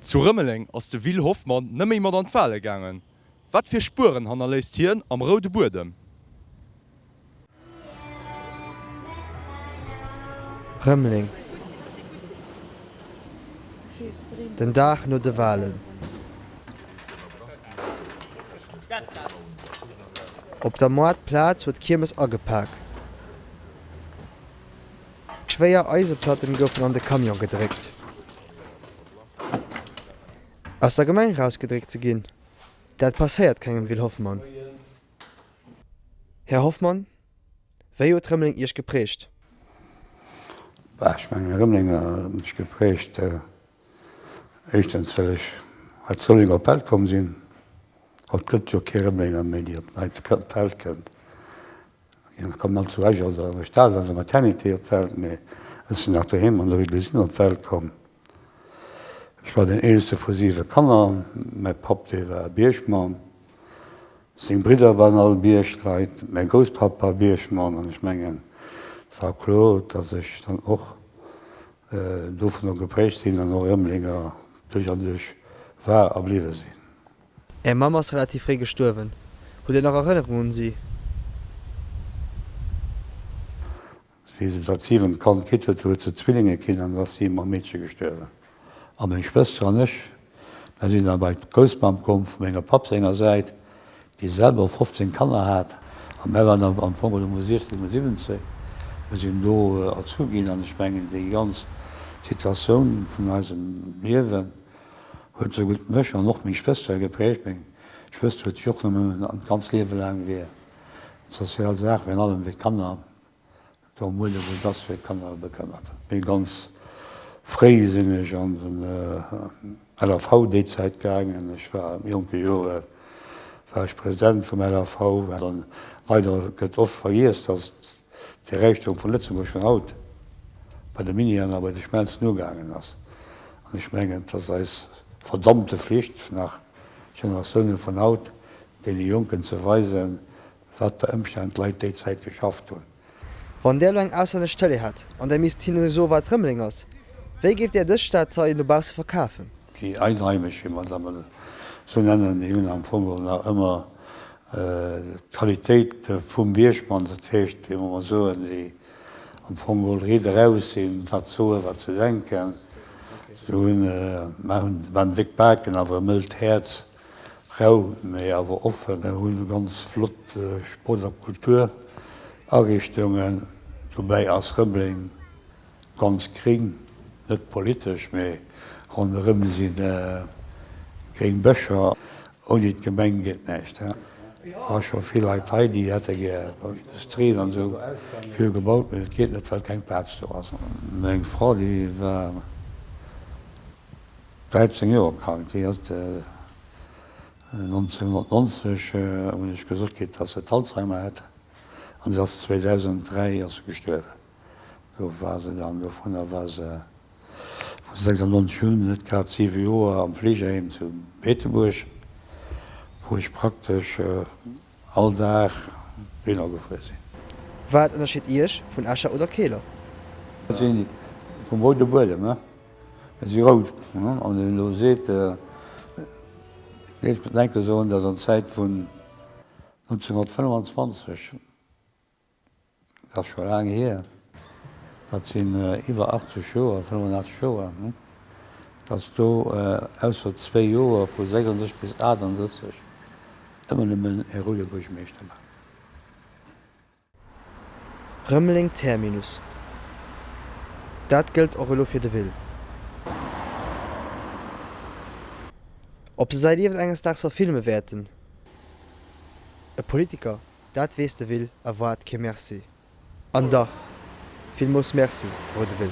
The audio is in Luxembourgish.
Zu Rëmeleng ass de Will Hoffmann nëmméi mat an d'Wale gaangen. Wat fir Spueren hannerléisst hien am roude Buedem? Rëmeleng, Den Dag no de Walen. Op der Moartplaz huet d'Kiermes agepak. Schwéier Eiseplatten goufen an de Camion gedréckt. Aus der Gemeng rausgedréckt ze ginn, dat passéiert kengem Will Hoffmann. Här Hoffmann, wéi huet Rëmeleng Iech geprägt? Bah, ech mengen, Rëmeleng huet mech geprägt, éischtens well ech hei zu Rëmeleng op d'Welt komm sinn. Haut gëtt et jo kee Rëmelenger méi, dee op d'Welt kënnt. Déi kommen all zu Esch oder an der Stad an der Maternité op d'Welt, mee ech sinn nach doheem an der Rue de l'Usine op d'Welt komm. Ech war den eelste vu siwe Kanner. Mäi Papp, dee war Biergmann, seng Bridder waren all Biergleit, mäi Grousspapp war Biergmann an ech mengen, et war kloer, datt ech dann och dovunner geprägt sinn an och Rëmelenger duerch an duerch war a bliwwe sinn. Är Mamm ass relativ fréi gestuerwen. Hutt Dir nach Erënnerungen un si? Wéi se dat siwent Kand kritt huet, huet se Zwillinge kritt an da ass si mam Meedche gestuerwen. A meng Schwëster an ech, mär sinn da bei d'Groussmamm komm vu menger Papp senger Säit, déi selwer 15 Kanner hat. A mär waren dann am Fong elo mol 16, mol 17. Mir sinn do erzu ginn an ech mengen déi ganz Situatioun vun eisem Liewen, Huet sou gutt mech an och meng Schwëster geprägt. Meng Schwëster huet sech och nëmmen an d'ganz Liewe laang fir d'sozial Saach, virun allem fir d'Kanner, do am Muede wou et ass, fir d'Kanner bekëmmert. Mee ganz fréi sinn ech an den LAV déi Zäit gaangen. Ech war am jonke Jore war ech President vum LAV. An leider gëtt oft vergiess, datt De Räichtum vun Lëtzebuerg vun haut bei de Minieren a bei de Schmelzen ugaangen ass. An ech mengen, et ass eis verdammte Flicht, nach Generatioune vun haut, deene Jonken ze weisen, wat der Ëmstänn d'Leit déi Zäit geschafft hunn. Wann Där elo eng auslännesch Tëlee hätt an Där misst hinne soe wat Rëmeleng ass, wéi géift Där dës Stad hei no bausse verkafen? Déi Einheimesch, wéi mer se emol esou nennen, déi hunn am Fong geholl nach ëmmer d'Qualitéit vum Biergmann, dat heescht, wéi mer emol soen, déi am Fong geholl riit eraus sinn, dat soen, wat se denken. Se hunn, mer hunn, waren déck Baken, awer e mëllt Häerz, rau, mee awer offen. Mer hunn ganz flott Sport a Kulturariichtungen. Dobäi ass Rëmeleng Ganz gréng, net politesch, mee ronderëm si gréng Bëscher. Ouni d'Gemeng geet näischt. War scho vill Leit hei, déi hätte gär Industrien an esou vill gebaut, mee et geet net, well keng Plaz do ass. Meng Fra, déi war 13 Joer krank, déi huet 1990, hunn ech gesot kritt, datt se d'Alzheimer hätt, an se ass 2003 ass se gestuerwen. Do war se dann, dovunner war se vu 96 un, net grad 7 Joer am Fleegeheem zu Beetebuerg, wou ech praktesch all Dag dohinner gefuer sinn. Wat ënnerscheet Iech vun Escher oder Keeler? Mir si vum roude Buedem, ne? Mir si rout, ne? An wien elo seet, ech géif enke soen, datt an Zäit vun 1925, Dat ass scho laang hier, dat sinn iwwer 80 Joer, 85 Joer, datt do ausser zwéi Joer vu 66 bis 68 ëmmer nëmmen e roude Buergermeeschter war. Rëmeleng Terminus, dat gëllt och elo fir de Will. Ob se säi Liewen enges Daags verfilme wäerten? E Politiker Dat weess de Will, erwaart kee Merci. An dach, villmoos Merci, Roude Will.